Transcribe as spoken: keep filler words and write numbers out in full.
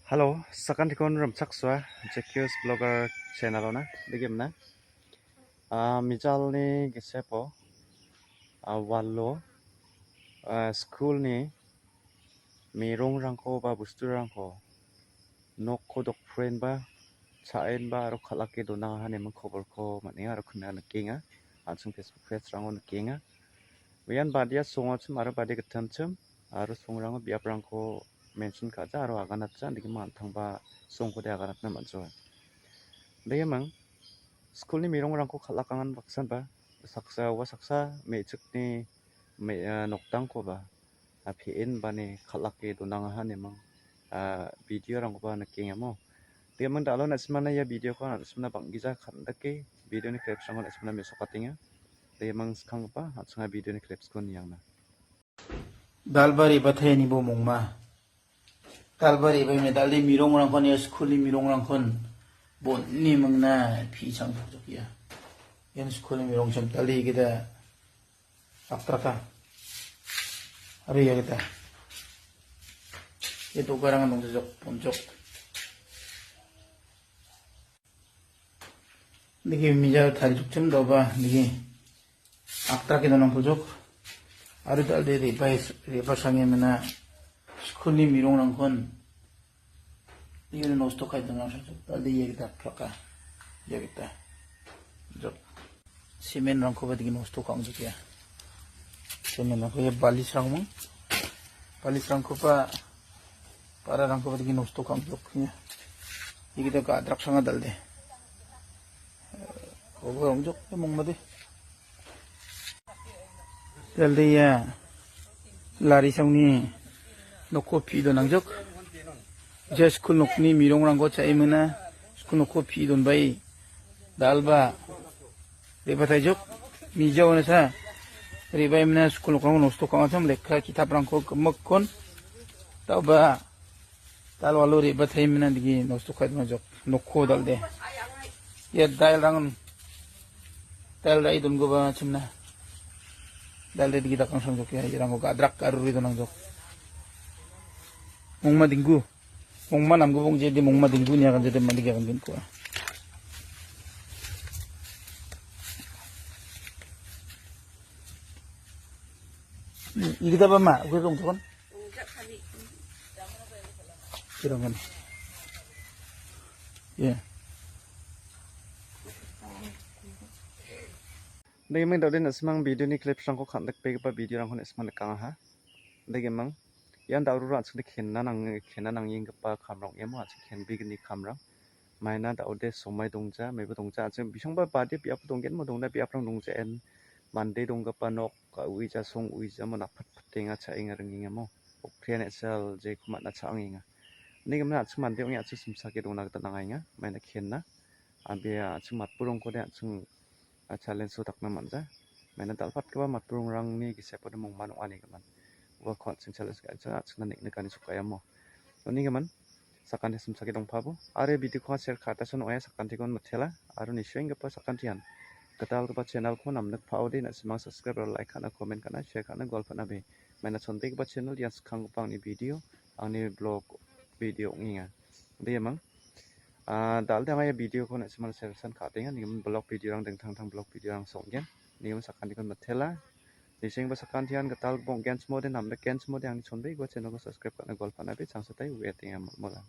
Halo, sakantikon rimchaksoa, J Q S Blogger channel-ona, degimna. Ah, mijalni gisepo, ah, walo, ah, skulni merongrangko ba bosturangko nokko dokprenba, cha·enba aro kal·ake donangaha neming kobolko man·enga aro kina nikenga. An·ching Facebook page-rango nikenga. Uian badia songochim aro bade gittamchim aro songrango biaprangko mention ka·ja aro aganatja, indegima an·tangba songkode aganatna man·joa. Degimang, skulni merongrangko kal·akangan baksanba saksa, ua saksa me·chikni me-, ah, nokdangkoba, ah, pe·enbani kal·ake donangaha neming, ah, video-rangkoba nikengamo. Degimang dal·o na·simana ia video-ko na·simana bang·gija kan·dake video-ni clips-rangko na·simana mesokatenga. Degimang skanggipa an·ching ia video-ni clips-ko niangna. Dalba re·bataenba mongma. Dalba re·baime dal·de mirongrangkon ia skulni mirongrangkon bon·e mingna pi·chang pokjok ia. Ian skulni mirongchim dal·de igita aktraka. Aro ia gita. Ia dokarangan dongjajok, bonjok. Niki mija tarijokchim doba niki aktrake donang pojok. Aro dal·de re·bas-, re·basange mena skulni mirongrangkon niki nosto kai donang pojok. Dal·de ia gita atraka. Ia gita. Jok. Semenrangkoba digi nosto ka·angjok ia. Semenrangko ia balisrangming. Balisrangkoba, ba·rarangkoba digi nosto ka·angjok ia. Igita ga·draksanga dal·de. Obo rongjok ia mongmade. Dal·de ia larisongni nokko pi·e donangjok. Je skul nokni mirongrangko cha·e mena skul nokko pi·e donbae. Dalba re·bataijok, mija onesa re·baemna skul nokrangko nosto ka·angachim lekka ki·taprangko gimikkon. Dalba dal·walo re·bataemna digi nosto ka·e donajok. Nokko dal·de. Ia dailrangon dail ra·e dongipa chimna. Dal·de digi dakangsangjok ia, iarangko gadrak garure donangjok. Mongma dinggu. Mongma namgipok ong·jede mongma dinggu ine aganjede mande ge agangenko. Igitaba ma, uke dongtokon? Kirangan. Ye. Degimang dal·de na·simang video-ni clips-rangko kan·dikbegipa video-rangko na·simang nikangaha. Degimang. Ian dal·rura an·chingde kenna nang-, kenna nangenggipa kamrang ong·emo, an·ching kenbegni kamrang. Maina da·ode somai dongja, maiba dongja, an·ching bisongba badia biapo donggenmo dongna biaprang dongja en. Mande donggipa nok, a, uija song uijamo napatpatenga cha·enga ringengamo. Okrian e·sel jeko man·a cha·angenga. Ine gimin an·ching mande ong·e an·ching simsake dongna gita nangaenga, maina kenna. Abia an·ching matburongkode an·ching a, challenge-o dakna man·ja. Maina dal·patgipa matburongrangni gisepode mongman ong·a ine gimin. Uako an·ching challenge ka·anchim an·chingna neng·nikani chokaiamo. Uni gimin, sakante simsake dongpabo. Are video-ko share ka·atasan ong·aia sakantikon mitela. Aro nisoenggipa sakantian. Gitalgipa channel-ko namnikpaode na·simang subscribe aro like ka·na, comment ka·na, share ka·na, gualpana be. Maina chonbegipa channel ian skanggipa angni video, angni blog video ong·enga. Degimang. Ah, dal·de anga ia video-ko na·simana share ka·atenga. Nigimin blog video-rang dingtang dingtang blog video-rang song·gen. Nigimin sakantikon mitela. Nisengba sakantian gital bong·genchimode nambekenchimode angni chonbegipa channel-ko subscribe ka·na gualpana be changsatai uiatenga mola.